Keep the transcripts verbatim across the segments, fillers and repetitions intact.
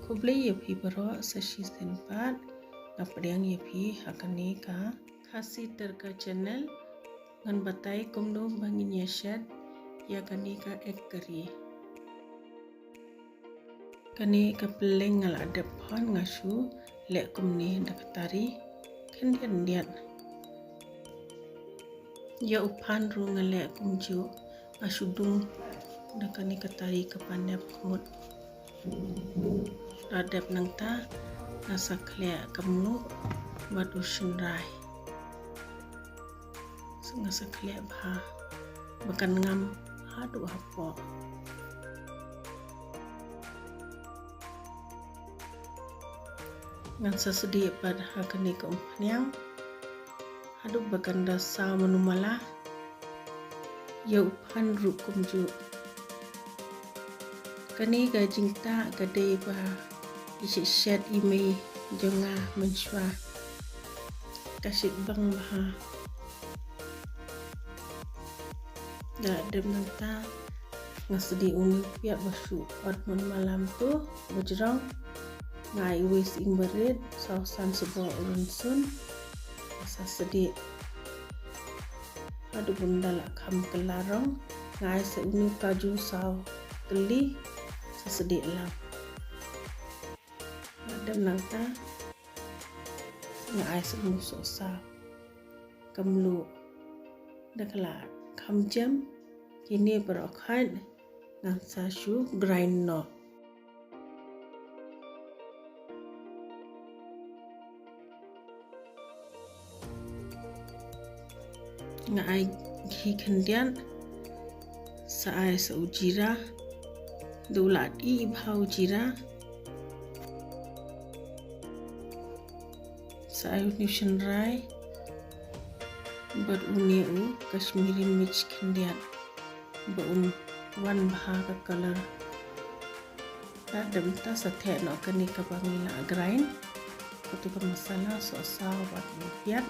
Khublei ïa phi baroh sa shisien pat nga pdiang ïa phi ha kane ka Khasi Tadka Channel. Ngan batai kumno ba ngin ïa shet ïa kane ka egg curry. Kane ka pylleng nga la dep phan, nga shu leh kumne da ka tari khyndiat. Ïa u phan ruh nga leh kumjuh, nga shu dung da kane ka tari kaba nep khmut. La dep nangta nga sa khleh ka mluh bad u shynrai. Nga sa khleh bha ba kan ngam haduh hapoh. Ngan sa sdieh pat ha kane ka umphniang haduh ba kan da saw manumala. Ïa u phan ruh kumjuh. Kane ka jingtah ka dei ba i shet shet i mei jong nga mynshuwa. Ka shet bang bha. Da dep nangta nga sdieh une u piat ba shu ot manumala mynta ba jrong. Nga ai uwei sying barit, saw san sboh rynsun. Nga sa sdieh haduh ba un da la kham kylla rong. Nga ai sa une u kaju saw tylli, sa sdieh lang. Da dep nangta nga ai sa une u sohsaw ka mluh. Da ka la kham jem kine baroh khait, ngan sa shu grind noh. Nga ai ghee khyndiat, sa ai sa u jira, da u la dih bha u jira. Sa ai une u shynrai bad une u Kashmiri mirch khyndiat ba un wan bha ka colour. Da dep nangta sa theh noh kane kaba ngi la grind, katu ka masala, sohsaw bad u piat.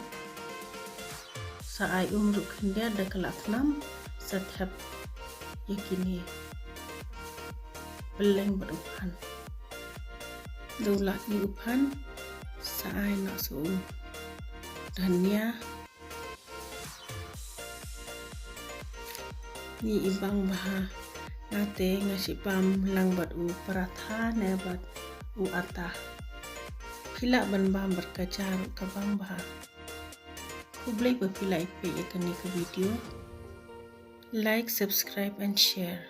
Sa ai um ruh khyndiat da ka la khnam, sa thep ïa kine pylleng bad u phan. Da u la ih u phan, sa ai noh sa u dhania. Ngi i bang bha. Nga te nga shu bam lang bad u paratha ne bad u ata. Phi lah ban bam bad ka ja ruh ka bang bha. Khublei ba phi la ïa peit ïa kane ka video. Like, subscribe and share.